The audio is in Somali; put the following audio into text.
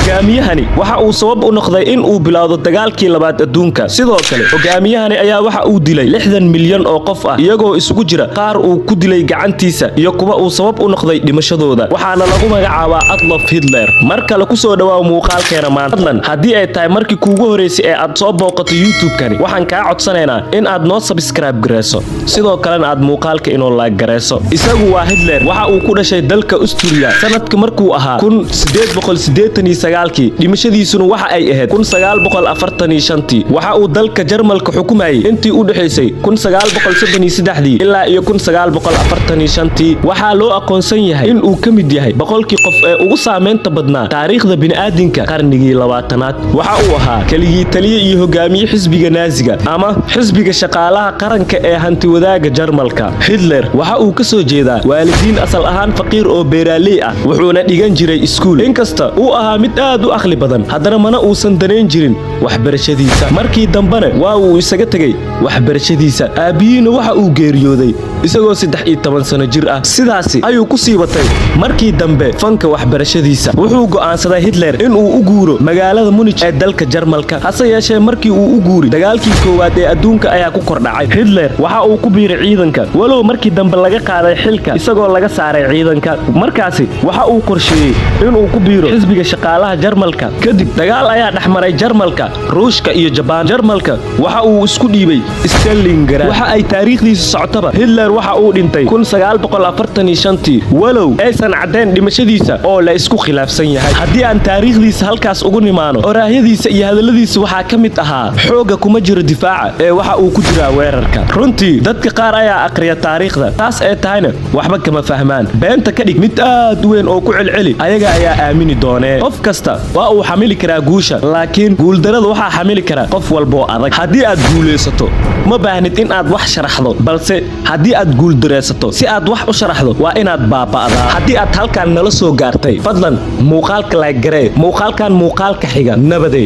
Hogaamiyahani waxa uu sabab u noqday in uu bilowdo dagaalkii labaad adduunka. Sidoo kale hogaamiyahani ayaa waxa uu dilay 60 milyan oo qof ah, iyagoo isugu jira qaar uu ku dilay gacantiisa iyo kuwa uu sabab u noqday dhimashadooda. Waxaana lagu magacaabaa Adolf Hitler. Mar kale kusoo dhawaaw muuqaalkeena maanta. Fadlan, haddii ay tahay markii kuugu horeysay ee aad soo booqato YouTube-kani, waxaan kaa codsanaynaa in aad noo subscribe gareyso, sidoo kalena aad muuqaalka inoo like gareyso. Isagu waa Hitler. Waxa uu ku dhashay dalka Austria sanadka markuu ahaa 1889-kii, dhimashadiisuna waxa ay ahayd 1945-tii. Waxa uu dalka Jarmalka xukumayay intii u dhexaysay 1933-dii ilaa iyo 1945-tii. Waxaa loo aqoonsan yahay in uu ka mid yahay 100-kii qof ee ugu saameynta badnaa taariikhda bini'aadinka qarnigii 20aad. Waxa uu ahaa keligii taliye iyo hogaamiye xisbiga Naaziga ama xisbiga shaqaalaha qaranka ee hantiwadaaga Jarmalka. Hitler waxa uu ka soo jeedaa waalidiin asal ahaan faqiir oo beeraaley ah, wuxuuna dhigan jiray iskuul. Inkasta uu ahaa mid aad u aqli badan, haddana mana uusan danayn jirin waxbarashadiisa. Markii dambena waa uu isaga tegey waxbarashadiisa. Aabbihiina waxa uu geeriyooday isagoo 13 sano jir ah. Sidaasi ayuu ku sii watay markii dambe fanka waxbarashadiisa. Wuxuu go'aansaday Hitler inuu u guuro magaalada Munich ee dalka Jarmalka. Hase yeeshee markii uu u guuri, dagaalkii koowaad ee adduunka ayaa ku kordhacay. Hitler waxa uu ku biiray ciidanka, walow markii dambe laga qaaday xilka isagoo laga saaray ciidanka. Markaasi waxa uu qorsheeyey inuu ku biiro xisbiga shaqaalaha Jarmalka. Kadib dagaal ayaa dhexmaray Jarmalka, Ruushka iyo Jabaan. Jarmalka waxa uu isku dhiibay Stalingrad. Waxa ay taariikhdiisu socotaba, Hitler waxa uu dhintay 1945-tii, walow aysan caddayn dhimashadiisa oo la isku khilaafsan yahay. Haddii aan taariikhdiisa halkaas ugu nimaano, oraahyadiisa iyo hadalladiisa waxaa ka mid ahaa: "Xoogga kuma jiro difaaca ee waxa uu ku jiraa weerarka." Runtii dadka qaar ayaa aqriya taariikhda, taas ee tahayna waxba kama fahmaan. Beenta ka dhig mid aad u weyn oo ku celceli, ayaga ayaa aamini doonee. Qof kasta waa uu xamili karaa guusha, laakiin guuldarada waxaa xamili kara qof walboo adag. Haddii aad guulaysato, ma baahnid in aad wax sharaxdo, balse haddii aad guuldareysato, si aad wax u sharaxdo waa inaad baaba'daa. Haddii aad halkan nala soo gaartay, fadlan muuqaalka like garee. Muuqaalkan muuqaalka xiga, nabadey.